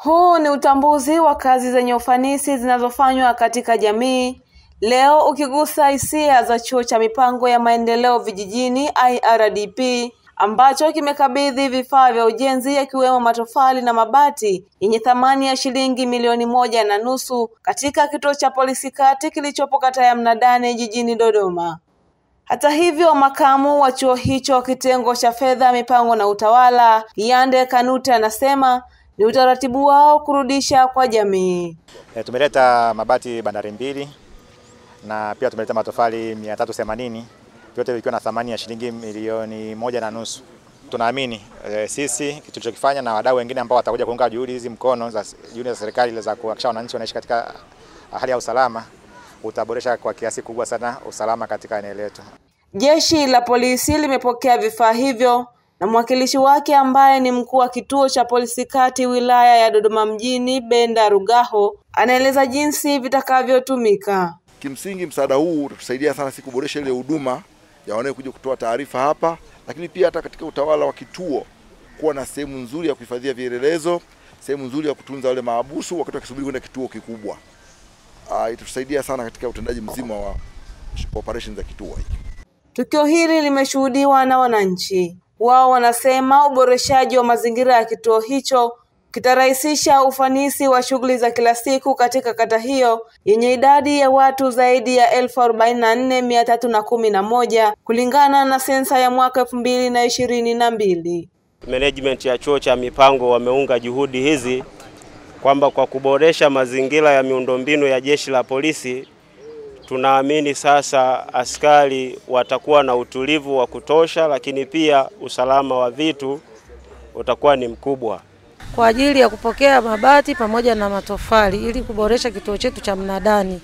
Huu ni utambuzi wa kazi zenye ufanisi zinazofanywa katika jamii. Leo ukigusa hisia za Chuo cha Mipango ya Maendeleo Vijijini IRDP ambacho kimekabidhi vifaa vya ujenzi yakiwemo matofali na mabati yenye thamani ya shilingi 1.5 milioni katika kituo cha polisi kati kilichopo kata ya Mnadani jijini Dodoma. Hata hivyo, makamu wa chuo hicho kitengo cha fedha, mipango na utawala, Yande Kanute, anasema ni utaratibu wao kurudisha kwa jamii. Tumeleta mabati bandari 2 na pia tumeleta matofali 380, vyote vikiwa na thamani ya shilingi 1.5 milioni. Tunaamini sisi tulichokifanya na wadau wengine ambao watakuja kuunga juhudi hizi mkono za juhudi za serikali za kuhakikisha wananchi wanaishi katika hali ya usalama, utaboresha kwa kiasi kubwa sana usalama katika eneo letu. Jeshi la polisi limepokea vifaa hivyo na mwakilishi wake ambaye ni mkuu wa kituo cha polisi kati wilaya ya Dodoma mjini, Benda Rugaho, anaeleza jinsi vitakavyotumika. Kimsingi msaada huu utatusaidia sana sisi kuboresha ile huduma ya wanaokuja kutoa taarifa hapa, lakini pia hata katika utawala wa kituo kuwa na sehemu nzuri ya kuhifadhia vielelezo, sehemu nzuri ya kutunza wale mahabusu wakati wakisubiri kwenda kituo kikubwa. Itatusaidia sana katika utendaji mzima wa operations za kituo hiki. Tukio hili limeshuhudiwa na wananchi. Wao wanasema uboreshaji wa mazingira ya kituo hicho kitarahisisha ufanisi wa shughuli za kila siku katika kata hiyo yenye idadi ya watu zaidi ya 44,311 kulingana na sensa ya mwaka 2022. Management ya Chuo cha Mipango wameunga juhudi hizi kwamba kwa kuboresha mazingira ya miundombinu ya jeshi la polisi, tunaamini sasa askari watakuwa na utulivu wa kutosha, lakini pia usalama wa vitu utakuwa ni mkubwa. Kwa ajili ya kupokea mabati pamoja na matofali ili kuboresha kituo chetu cha Mnadani.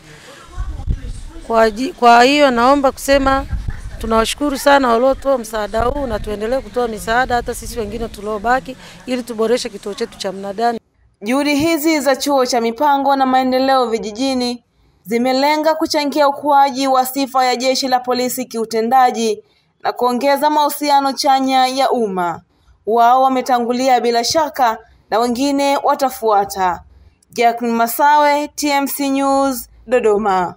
Kwa hiyo naomba kusema tunawashukuru sana waliotoa msaada huu na tuendelee kutoa misaada hata sisi wengine tuliobaki ili tuboreshe kituo chetu cha Mnadani. Juhudi hizi za Chuo cha Mipango na Maendeleo Vijijini zimelenga kuchangia ukuaji wa sifa ya jeshi la polisi kiutendaji na kuongeza mahusiano chanya ya umma. Wao wametangulia bila shaka na wengine watafuata. Jack Masawe, TMC News, Dodoma.